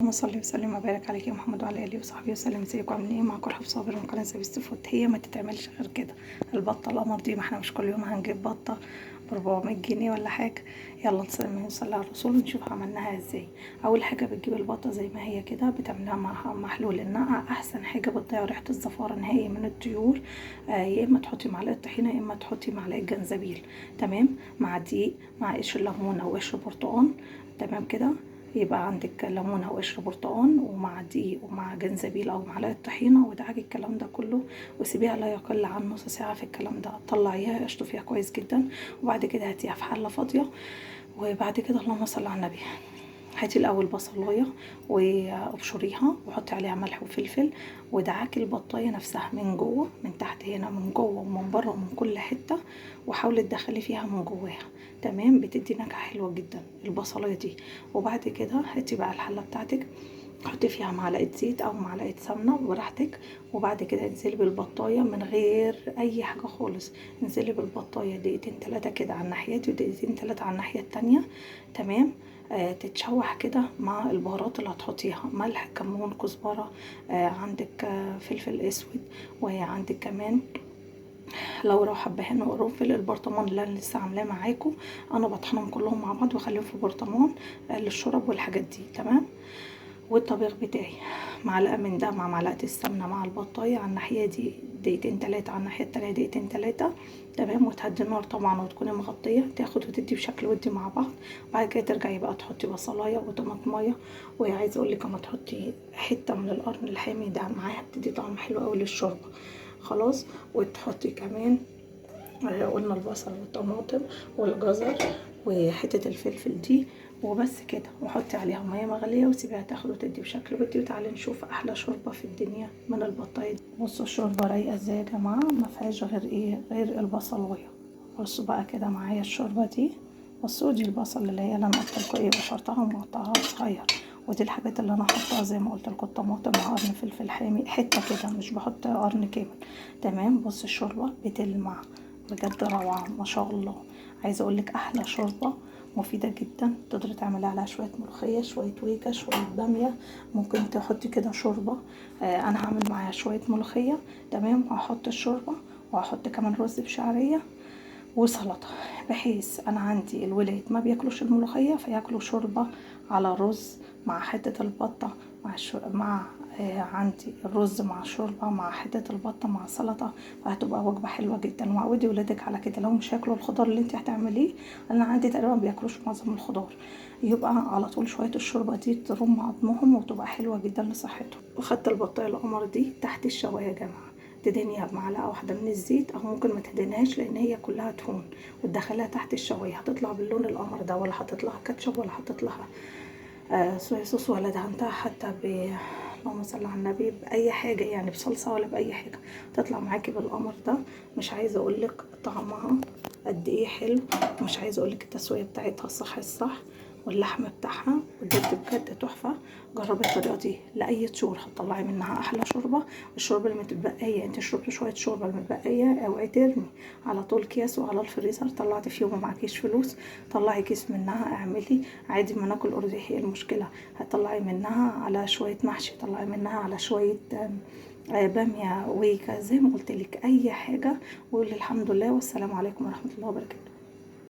اللهم صل وسلم وبارك عليك يا محمد وعلى اله وصحبه وسلم. ازيكم عاملين ايه؟ معاكم رحاب صابر من قناة زبيست فود. هي ما تتعملش غير كده البطة القمر دي، ما احنا مش كل يوم هنجيب بطه ب 400 جنيه ولا حاجة. يلا نصلي على الرسول ونشوف عملناها ازاي. اول حاجة بتجيب البطة زي ما هي كده، بتعملها مع محلول النقع. احسن حاجة بتضيع ريحه الزفاره نهائي من الطيور. يا اما تحطي معلقه طحينه يا اما تحطي معلقه جنزبيل، تمام، مع دقيق مع قشر ليمون او قشر برتقان، تمام كده. يبقى عندك ليمونه وقشر برتقان ومع دقيق ومع جنزبيل او معلقه طحينه، ودعكي الكلام ده كله وسيبيها لا يقل عن نص ساعة في الكلام ده. طلعيها اشطفيها كويس جدا، وبعد كده هاتيها في حله فاضية. وبعد كده اللهم صل على النبي، هاتي الاول بصلايه وابشريها وحطي عليها ملح وفلفل، ودعاكي البطايه نفسها من جوه، من تحت هنا، من جوه ومن بره ومن كل حتة، وحاولي تدخلي فيها من جواها، تمام. بتدي نكهة حلوة جدا البصلايه دي. وبعد كده هاتي بقى الحلة بتاعتك، حطي فيها معلقه زيت او معلقه سمنه براحتك، وبعد كده انزلي بالبطايه من غير اي حاجة خالص. انزلي بالبطايه دقيقتين ثلاثة كده على الناحية دي ودقيقتين ثلاثة على الناحية التانية، تمام. تتشوح كده مع البهارات اللي هتحطيها، ملح، كمون، كزبره، عندك فلفل اسود، وعندك كمان لورا وحبهان وقرنفل. البرطمان اللي انا لسه عاملاه معاكم انا بطحنهم كلهم مع بعض واخليهم في برطمان للشرب والحاجات دي، تمام. والطبيخ بتاعي معلقه من ده مع معلقه السمنة مع البطايه على الناحية دي دقيقتين ثلاثة، على الناحية التانية دقيقتين ثلاثة، تمام. وتهدي النار طبعا وتكوني مغطيه، تاخد وتدي بشكل ودي مع بعض. بعد كده ترجعي بقى تحطي بصلايه وطماطمايه، وعايزه اقول لك اما تحطي حتة من القرن الحامي ده معاها بتدي طعم حلو قوي للشوربه، خلاص. وتحطي كمان قلنا البصل والطماطم والجزر وحتة الفلفل دي، وبس كده. وحطي عليها مية مغليه وسيبيها تاخد وتدي بشكل ودي. وتعالي نشوف احلى شوربة في الدنيا من البطايه دي. بصوا الشوربة رايقة ازاي يا جماعة، ما فيهاش غير ايه، غير البصلايه. بصوا بقى كده معايا الشوربة دي. بصوا دي البصل اللي هي اللي انا قلت لكم ايه، بشرتها ومقطعها صغير، ودي الحاجات اللي انا حطاها زي ما قلت لكم، الطماطم مع قرن فلفل حامي حتة كده، مش بحط قرن كامل، تمام. بصوا الشوربة بتلمع بجد، روعه ما شاء الله. عايزه اقول لك احلى شوربة، مفيدة جدا، تقدري تعملي عليها شوية ملوخية، شوية ويكا، شوية باميه، ممكن تحطي كده شوربة. انا هعمل معاها شوية ملوخية، تمام، وهحط الشوربة وهحط كمان رز بشعريه وسلطة، بحيث انا عندي الولاد ما بياكلوش الملوخية فياكلوا شوربة على رز مع حتة البطة مع مع عندي الرز مع الشوربة مع حتة البطة مع سلطة، فهتبقى وجبة حلوة جدا. وعودي ولادك على كده، لو مش هياكلوا الخضار اللي انت هتعمليه، انا عندي تقريبا بياكلوش معظم الخضار، يبقى على طول شوية الشوربة دي ترم عظمهم وتبقى حلوة جدا لصحتهم. وخدت البطايه القمر دي تحت الشوايه يا جماعة، تدهنيها بمعلقه واحدة من الزيت او ممكن ما تدهنهاش لان هي كلها دهون، وتدخليها تحت الشوايه، هتطلع باللون القمر ده، ولا حطيت لها كاتشب ولا حطيت لها صويا صوص ولا دهنتها حتى ب اللهم صل على النبي باي حاجة، يعني بصلصه ولا باي حاجة، تطلع معاكي بالقمر ده. مش عايزه اقولك طعمها قد ايه حلو، مش عايزه اقولك التسوية بتاعتها صح الصح، واللحم بتاعها بجد بجد تحفة. جربي الطريقة دي لاي طيور، هتطلعي منها احلى شوربة. الشوربة المتبقية انت شربتي شوية شوربة المتبقية اوعي ترمي، على طول كيس وعلى الفريزر. طلعتي في يوم ما معكيش فلوس طلعي كيس منها، اعملي عادي ما ناكل ارزحي، ايه المشكلة؟ هتطلعي منها على شوية محشي، طلعي منها على شوية باميه ويكا، زي ما قلت لك اي حاجة. وقولي الحمد لله، والسلام عليكم ورحمة الله وبركاته.